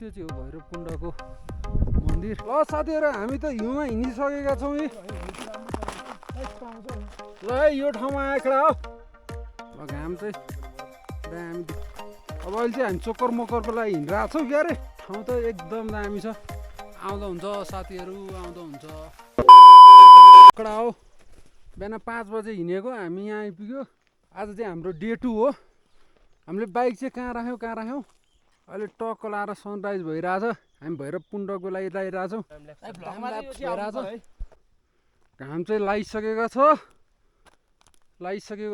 त्यो चाहिँ हो भैरवकुण्डको मन्दिर। ल साथीहरू हामी त हिउँमा हिँडिसकेका छौँ। ल यो ठाउँमा आएकडा हो। ल घाम चाहिँ दामी। अब अहिले चाहिँ हामी चोकर मोकरको लागि हिँडिरहेको छौँ। क्या अरे ठाउँ त एकदम दामी छ। आउँदा हुन्छ साथीहरू, आउँदा हुन्छ। कडा हो बिहान 5 बजे हिँडेको हामी यहाँ आइपुग्यो। आज चाहिँ हाम्रो डे 2 हो। हामीले बाइक चाहिँ कहाँ राख्यौँ अहिले टक्क लाएर सनराइज भइरहेछ। हामी भैरवकुण्डको लागि लागिरहेछौँ। घाम चाहिँ लागिसकेको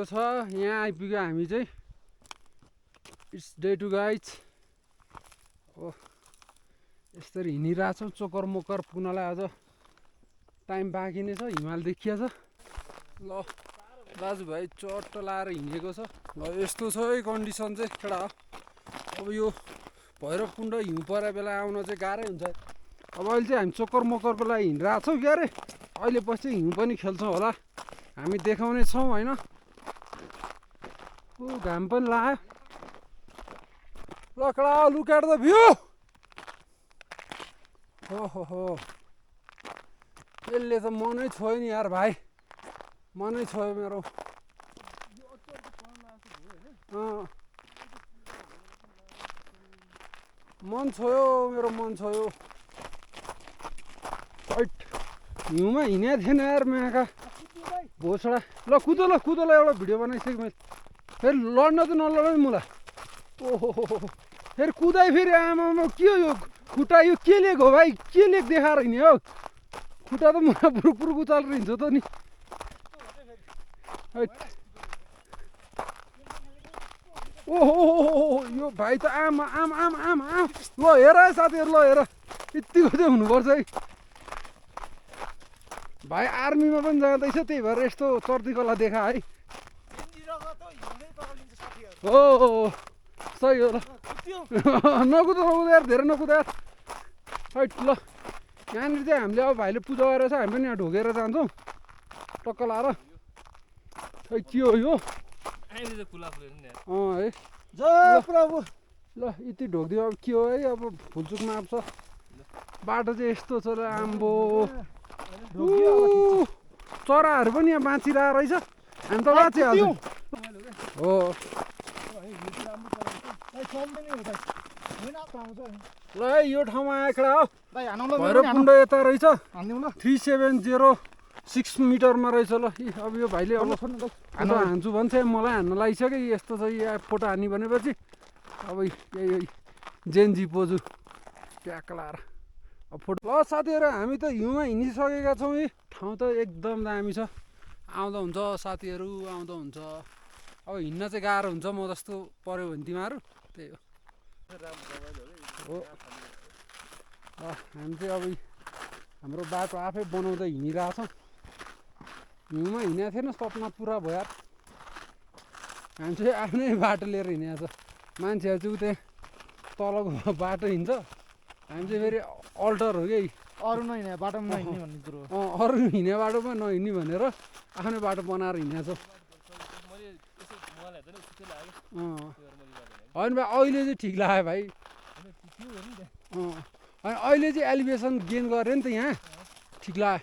छ। यहाँ आइपुग्यो हामी चाहिँ। It's day 2 guys. हो यसरी हिँडिरहेछौँ। चोकर मोकर पुग्नलाई अझ टाइम बाँकी नै छ। हिमाल देखिया छ। ल दाजुभाइ चट्ट लाएर हिँडेको छ। ल यस्तो छ है कन्डिसन चाहिँ केटा हो। अब यो भैरवकुण्ड हिउँ परे बेला आउन चाहिँ गाह्रै हुन्छ। अब अहिले चाहिँ हामी चोकर मोकरको लागि हिँडिरहेको छौँ। क्या अरे अहिले पछि हिउँ पनि खेल्छौँ होला। हामी देखाउने छौँ होइन। घाम पनि लाग्यो। ल कडा लुक एट द भ्यू। हो यसले त मनै छोयो नि यार भाइ। मनै छोयो मेरो। मन छोयो मेरो, मन छोयो। हिउँमा हिँडेको थिएन यार माका भोसडा। ल कुद एउटा भिडियो बनाइसकेँ मैले। फेरि लड्न त नलड मलाई। ओहो फेरि कुदाइ फेरि आमामा के हो यो खुट्टा यो के लेख हो भाइ? के लेख देखाएर हिँड्यो हौ? खुट्टा त मलाई पुरुक उचालेर हिँड्छ त नि। ओहो यो भाइ त आम। ल हेर है साथीहरू, ल हेर यतिको चाहिँ हुनुपर्छ है भाइ। आर्मीमा पनि जाँदैछ त्यही भएर यस्तो चर्तीकला देखा है। हो सही हो। ल नकुद यार, धेरै नकुद यार। ल यहाँनिर चाहिँ हामीले अब भाइले पूजा गरेर छ। हामी पनि यहाँ ढोगेर जान्छौँ टक्क लाएर। खै के हो यो? है जय प्रभु। ल यति ढोकिदियो। अब के हो है? अब फुलचुक माप्छ। बाटो चाहिँ यस्तो छ र आम्बो। चराहरू पनि यहाँ बाँचिरहेको रहेछ। हामी त बाँचिहाल्छौँ। हो ल है यो ठाउँमा आएकडा हो। भैरवकुण्ड यता रहेछ। 3706 मिटरमा रहेछ। ल अब यो भाइले अब हान्छु भन्छ। मलाई हान्न लागिसक्यो। यस्तो छ यहाँ फोटो हान्ने भनेपछि अब यही जेनजी पोजु ट्याक लाएर अब फोटो। ल साथीहरू हामी त हिउँमा हिँडिसकेका छौँ। यी ठाउँ त एकदम दामी छ। आउँदा हुन्छ साथीहरू, आउँदा हुन्छ। अब हिँड्न चाहिँ गाह्रो हुन्छ। म जस्तो पऱ्यो भने तिमीहरू त्यही हो। हामी चाहिँ अब हाम्रो बाटो आफै बनाउँदै हिँडिरहेछौँ। हिउँमा हिँडेको थिएन, सपना पुरा भयो यार। हामी चाहिँ आफ्नै बाटो लिएर हिँडेको छ। मान्छेहरू चाहिँ उतै तलको बाटो हिँड्छ। हामी चाहिँ फेरि अल्टर हो कि अरू नहिँड्ने बाटोमा नहिँड्ने भन्ने कुरो। अरू हिँड्ने बाटोमा नहिँड्ने भनेर आफ्नै बाटो बनाएर हिँडेको छ। होइन भाइ अहिले चाहिँ ठिक लाग्यो भाइ। अहिले चाहिँ एलिभेसन गेन गऱ्यो नि त यहाँ। ठिक लाग्यो।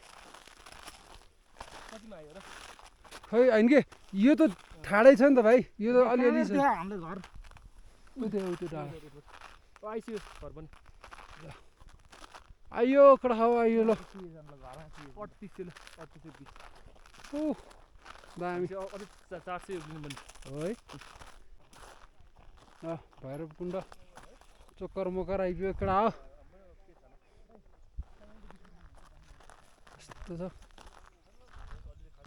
खै होइन कि यो त ठाडै छ नि त भाइ। यो त अलिअलि छ। हाम्रो घर आइयो कडा हो आइयो। ल दामी है। भैरवकुण्ड चोकर मोकर आइपुग्यो कडा हो। यस्तो छ।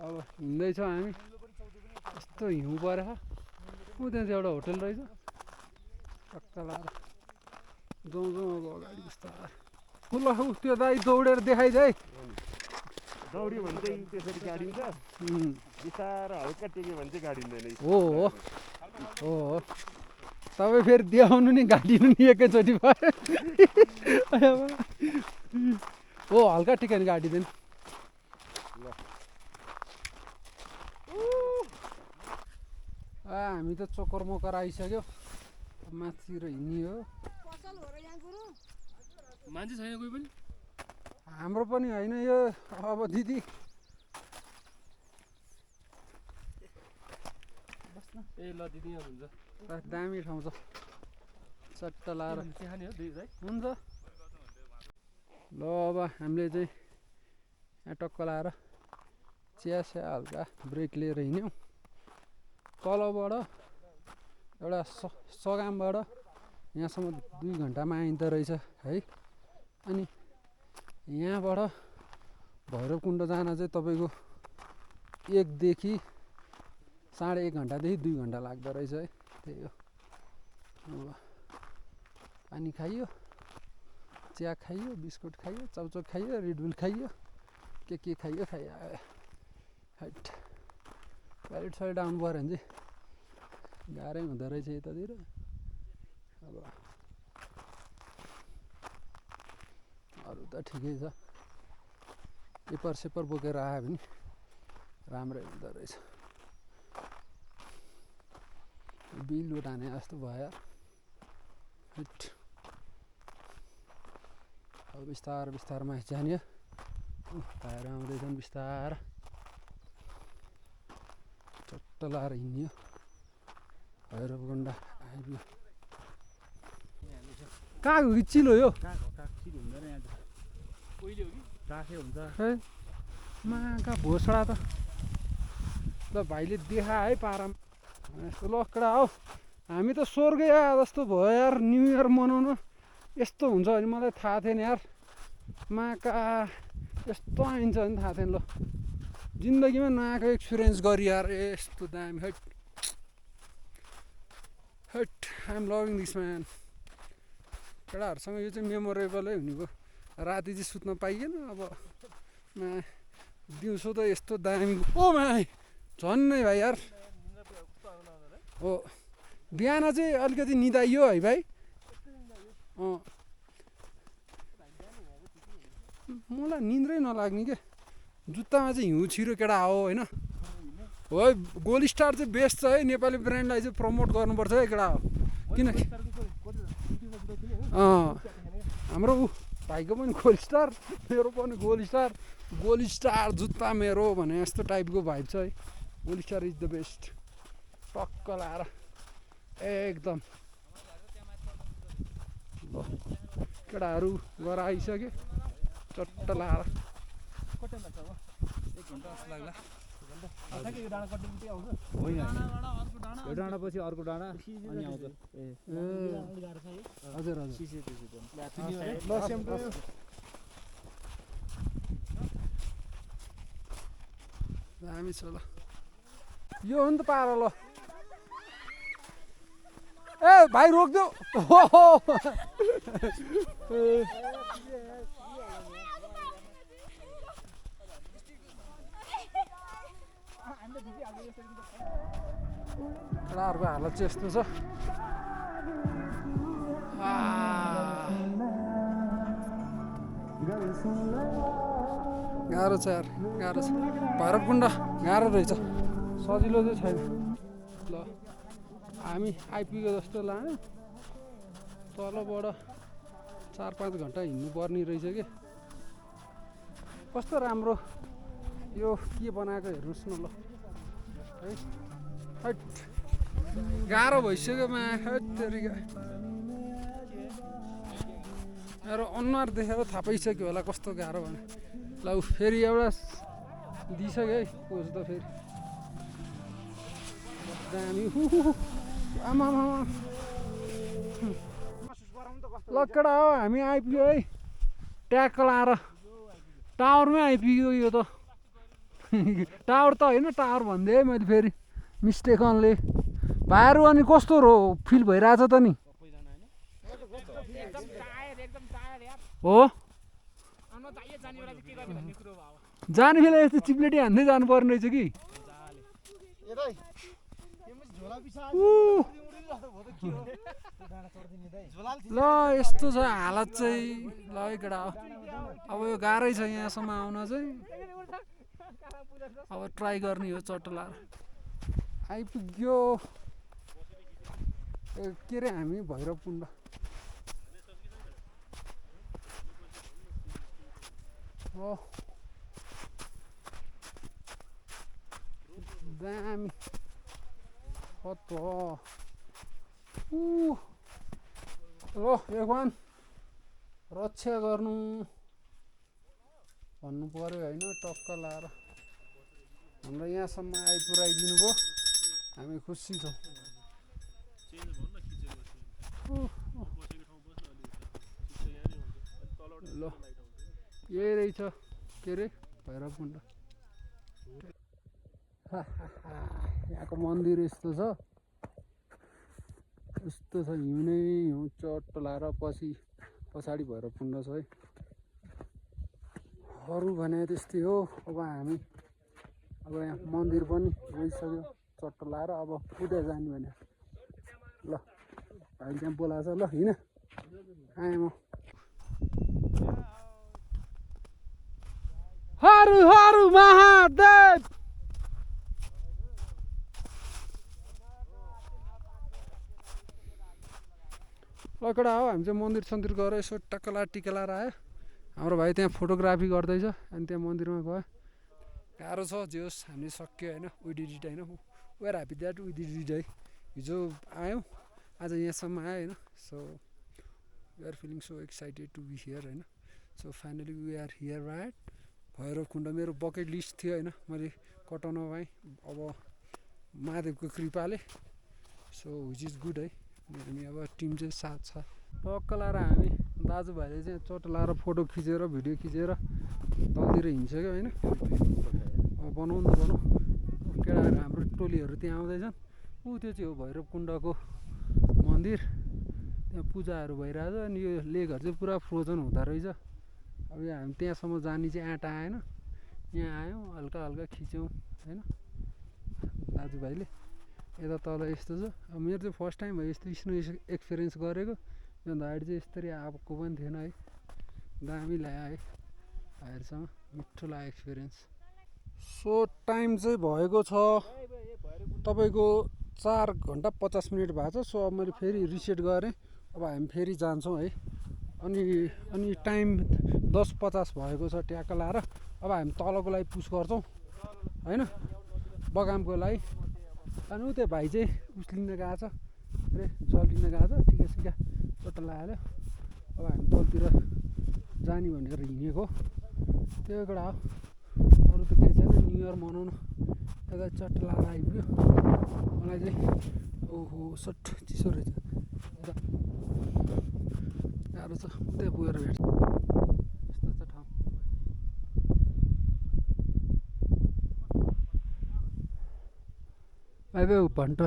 अब हिँड्दैछौँ हामी। यस्तो हिउँ परेछ। त्यहाँ चाहिँ एउटा होटल रहेछ। टक्क लाएर जाउँ अब अगाडि बिस्तारै। ल त्यो दाइ दौडेर देखाइदिए। दौड्यो भने चाहिँ त्यसरी गाडिन्छ। बिस्तारो हल्का टेक्यो भने चाहिँ गाडिँदैन। हो तपाईँ फेरि देखाउनु नि गाडिनु नि एकैचोटि भयो। हो हल्का टेक्यो भने गाडिँदैन। हामी त चोकर मोकर आइसक्यो। माथि हिँड्ने हो। मान्छे छैन कोही पनि हाम्रो पनि होइन यो अब दिदी ए ल दिदी यहाँ हुन्छ दामी ठाउँ छ चट्ट लाएर चिया खाने हो दुई भाइ हुन्छ ल अब हामीले चाहिँ यहाँ टक्क लाएर चिया स्या हल्का ब्रेक लिएर हिँड्यौँ तलबाट एउटा सगामबाट यहाँसम्म 2 घन्टामा आइँदो रहेछ है अनि यहाँबाट भैरवकुण्ड जान चाहिँ तपाईँको 1 देखि 1.5 घन्टादेखि 2 घन्टा लाग्दो रहेछ है त्यही हो अब पानी खाइयो चिया खाइयो बिस्कुट खाइयो चाउचाउ खाइयो रेडबुल खाइयो के खाइयो खाइयो हाइट प्यालेट साइड आउनु पऱ्यो भने चाहिँ गाह्रै हुँदो रहेछ यतातिर अब अरू त ठिकै छ पेपर सेपर बोकेर आयो भने राम्रै हुँदो रहेछ बिल उठाने जस्तो भयो हिट अब बिस्तारमा जाने भाइहरू आउँदैछन् बिस्तार चट्ट लाएर हिँड्यो भैरवकुण्ड आइपुग्यो कहाँको कि चिलो यो चिलो हुँदैन यहाँ पहिले हो कि काठै हुन्छ है माका भोसडा त ल भाइले देखा है पारामा यस्तो लकडा हो हामी त स्वर्गै आयो जस्तो भयो यार न्यु इयर मनाउन यस्तो हुन्छ भने मलाई थाहा थिएन यार माका यस्तो आइन्छ भने थाहा थिएन ल जिन्दगीमा नआएको एक्सपिरियन्स गरी यार यस्तो दामी hot hot I am loving this man केटाहरूसँग यो चाहिँ मेमोरेबलै हुने भयो राति चाहिँ सुत्न पाइएन अब दिउँसो त यस्तो दामी ओ माई झन्नै भाइ यार हो बिहान चाहिँ अलिकति निदाइयो है भाइ मलाई निन्द्रै नलाग्ने के जुत्तामा चाहिँ हिउँ छिरो केटा हो होइन हो गोल्ड स्टार चाहिँ बेस्ट छ है नेपाली ब्रान्डलाई चाहिँ प्रमोट गर्नुपर्छ है केटा हो किनकि हाम्रो भाइको पनि गोल्ड स्टार मेरो पनि गोल्ड स्टार जुत्ता मेरो भने यस्तो टाइपको भाइब छ है gold star is the best टक्क लाएर एकदम ल केटाहरू गएर आइसक्यो चट्ट लाएर यो डाँडापछि अर्को डाँडा अनि आउँछ हजुर दामी छ ल यो हो नि त पारा ल ए भाइ रोकिदेऊ केटाहरूको हालत चाहिँ यस्तो छ गाह्रो छ यार गाह्रो छ भैरवकुण्ड गाह्रो रहेछ सजिलो चाहिँ छैन ल हामी आइपुग्यो जस्तो लाग्यो तलबाट 4-5 घन्टा हिँड्नु पर्ने रहेछ कि कस्तो राम्रो यो के बनाएको हेर्नुहोस् न ल है हट गाह्रो भइसक्यो मा हत्तेरिका र अनुहार देखेर थाहा पाइसक्यो होला कस्तो गाह्रो भने ल फेरि एउटा दिइसक्यो है पोज त फेरि दामी आमा लक्कडा हो हामी आइपुग्यो है ट्याक लाएर टावरमै आइपुग्यो यो त टावर त होइन टावर भनिदिएँ है मैले फेरि मिस्टेकनले भाइहरू अनि कस्तो फिल भइरहेछ त नि हो जाने बेला यस्तो चिप्लेटी हान्दै जानुपर्ने रहेछ कि ल यस्तो छ हालत चाहिँ ल केटा हो अब यो गाह्रै छ यहाँसम्म आउन चाहिँ अब ट्राई गर्ने हो चट्टला आइपुग्यो के अरे हामी भैरवकुण्ड Oh. Damn. What the? Hello, everyone. रक्षा गर्नु भन्नु पर्यो होइन टक्क लाएर हामीलाई यहाँसम्म आइपुर्याइदिनु भयो हामी खुसी छौँ ल यही रहेछ के अरे भैरवकुण्ड यहाँको मन्दिर यस्तो छ हिउँ नै हिउँ चट्ट लाएर पछाडि भैरवकुण्ड छ है अरू भने त्यस्तै हो अब हामी यहाँ मन्दिर पनि गइसक्यो चट्ट लाएर अब उता जाने भने ल भाइले त्यहाँ बोलाएको छ ल हिँड आएँ म हर हर महादेव लकडा हो हामी चाहिँ मन्दिर सन्दिर गएर यसो टक्कला टिका लाएर आयो हाम्रो भाइ त्यहाँ फोटोग्राफी गर्दैछ अनि त्यहाँ मन्दिरमा गयो गाह्रो छ जे होस् हामीले सक्यो होइन वी डिड इट होइन we're happy that we did it है हिजो आयौँ आज यहाँसम्म आयो होइन so we are feeling so excited to be here होइन so finally we are here right Bhairavkund मेरो बकेट लिस्ट थियो होइन मैले कटाउन पाएँ अब महादेवको कृपाले सो विच इज गुड है हामी अब टिम चाहिँ साथ छ टक्क लाएर हामी दाजुभाइले चाहिँ चोट लाएर फोटो खिचेर भिडियो खिचेर तलतिर हिँड्सक्यो होइन अब बनाउनु केटाहरू हाम्रो टोलीहरू त्यहाँ आउँदैछन् त्यो चाहिँ हो भैरवकुण्डको मन्दिर त्यहाँ पूजाहरू भइरहेछ अनि यो लेकहरू चाहिँ पुरा फ्रोजन हुँदो रहेछ अब यहाँ हामी त्यहाँसम्म जाने चाहिँ आँटा आएन यहाँ आयौँ हल्का हल्का खिच्यौँ होइन दाजुभाइले यता तल यस्तो छ अब मेरो चाहिँ फर्स्ट टाइम भयो यस्तो स्नो एक्सपिरियन्स गरेको योभन्दा अगाडि चाहिँ यस्तरी आएको पनि थिएन है दामी लाग्यो है भाइहरूसँग मिठो लाग्यो एक्सपिरियन्स सो टाइम चाहिँ भएको छ तपाईँको 4 घन्टा 50 मिनट भएको छ सो अब मैले फेरि रिसेट गरेँ अब हामी फेरि जान्छौँ है अनि टाइम 10:50 भएको छ ट्याक्क लाएर अब हामी तलको लागि पुस गर्छौँ होइन बगामको लागि अनि उ त्यो भाइ चाहिँ उस लिन गएको छ अरे जल लिन गएको छ टिका सिका चट्ट लगायो अब हामी तलतिर जाने भनेर हिँडेको त्यो एउटा हो अरू त केही छैन न्यु इयर मनाउनु यता चट्ट लाएर आइपुग्यो मलाई चाहिँ ओहो सट चिसो रहेछ यता गाह्रो छ उतै पुगेर भेट्छ यस्तो छ ठाउँ बाई भन्ट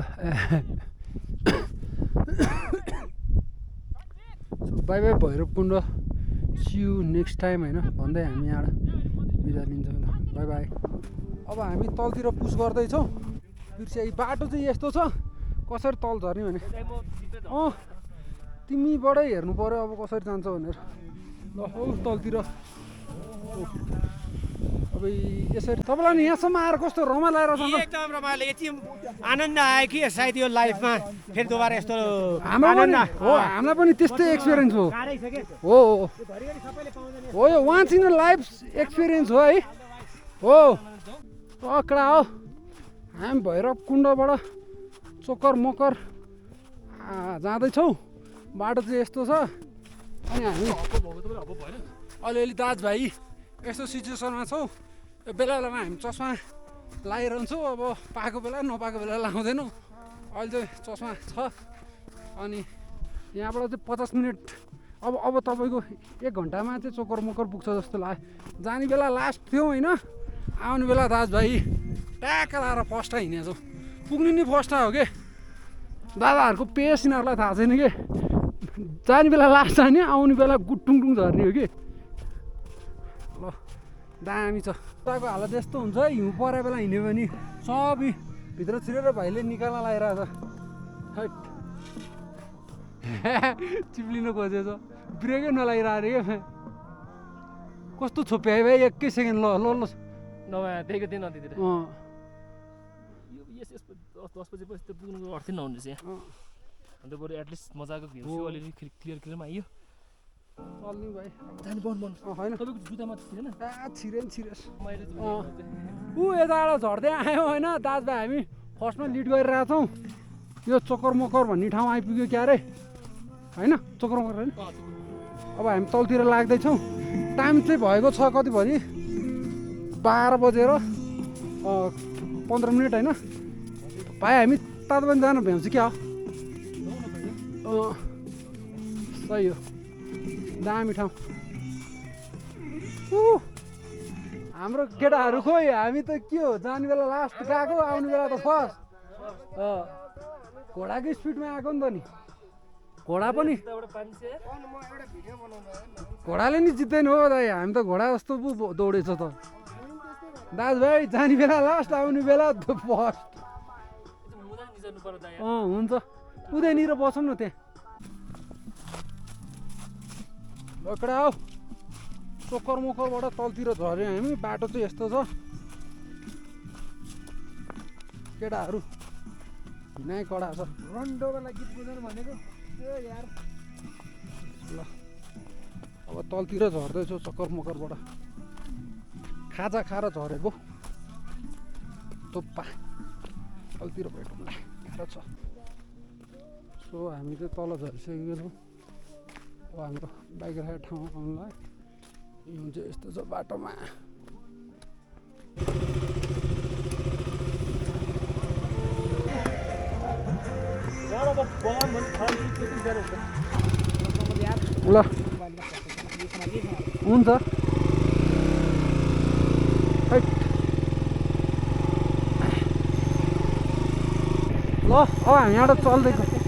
bye Bhairavkund see you next time होइन भन्दै हामी यहाँबाट बिदा लिन्छौँ ल बाई बाई अब हामी तलतिर पुस गर्दैछौँ बिर्सिया बाटो चाहिँ यस्तो छ कसरी तल झर्ने भने तिमीबाटै हेर्नु पऱ्यो अब कसरी जान्छ भनेर ल हौ तलतिर अब यसरी तपाईँलाई नि यहाँसम्म आएर कस्तो रमाइलो आइरहेको छ एकदम रमाइलो यति आनन्द आयो कि सायद यो लाइफमा फेरि दोबारा यस्तो हामीलाई पनि त्यस्तै एक्सपिरियन्स हो यो once in a life experience हो है हो टक्रा हो हामी भैरवकुण्डबाट चोकर मकर जाँदैछौँ बाटो चाहिँ यस्तो छ अनि हामी अलिअलि दाजुभाइ यस्तो सिचुएसनमा छौँ यो बेला बेलामा हामी चस्मा लगाइरहन्छौँ अब पाएको बेला नपाएको बेला लाउँदैनौँ अहिले चाहिँ चस्मा छ अनि यहाँबाट चाहिँ 50 मिनट अब तपाईँको 1 घन्टामा चाहिँ चोकर मकर पुग्छ जस्तो लाग्यो जाने बेला लास्ट थियो होइन आउने बेला दाजुभाइ ट्याक्क लाएर फर्स्ट हिँडेको छौँ पुग्ने नि फर्स्ट हो कि दादाहरूको पेस यिनीहरूलाई थाहा छैन कि जाने बेला लास्ट जाने आउने बेला गुटुङटुङ झर्ने हो कि ल दामी छ उताको हालत यस्तो हुन्छ हिउँ परेको बेला हिँड्यो भने सब भित्र छिरेर भाइले निकाल्न लगाइरहेको छ चिप्लिन खोजेछ ब्रेकै नलागिरहेको क्या कस्तो छोप्यायो भाइ 1 सेकेन्ड ल नभए त्यहीको त्यही नदीतिर यो 10 बजेपछि त पुग्नुको अर्थै नहुने रहेछ यहाँ अन्त बरु एटलिस्ट मजाको भ्यू अलिअलि क्लियरमा आइयो चल्ने भाइ जानु बन्द बन्द होइन तपाईँको जुत्तामा थिएन छिरेस मैले ऊ यताबाट झर्दै आयो होइन दाजुभाइ हामी फर्स्टमा लिड गरिरहेछौँ यो चोकर मकर भन्ने ठाउँ आइपुग्यो क्यारे होइन चोकर मकर होइन अब हामी तलतिर लाग्दैछौँ टाइम चाहिँ भएको छ कति भने 12 बजेर 15 मिनट होइन भाइ हामी तातोपानी जानु भ्याउँछ क्या हो सही हो दामी ठाउँ हाम्रो केटाहरू खोइ हामी त के हो जाने बेला लास्ट गएको आउने बेला त फर्स्ट घोडाकै स्पिडमा आएको नि त नि घोडा पनि घोडाले नि जित्दैन हो दाइ हामी त घोडा जस्तो पो दौडेछ त दाजुभाइ जाने बेला लास्ट आउने बेला फर्स्ट हुन्छ उदैनिर बसौँ न त्यहाँ लकडा हो चोकर मोकरबाट तलतिर झऱ्यो हामी बाटो चाहिँ यस्तो छ केटाहरू हिँडाइ कडा छ रन्डोवाला गीत बुझाउनु भनेको यार ल अब तलतिर झर्दैछु चक्कर मकरबाट खाजा खाएर झरेको थुप्पा तलतिर भेटौँला गाह्रो छ सो हामी चाहिँ तल झरिसकेको छौँ अब हाम्रो बाइक राखेको ठाउँमा आउनुलाई यो चाहिँ यस्तो छ बाटोमा ल हुन्छ ल अब हामी यहाँबाट चल्दैछौँ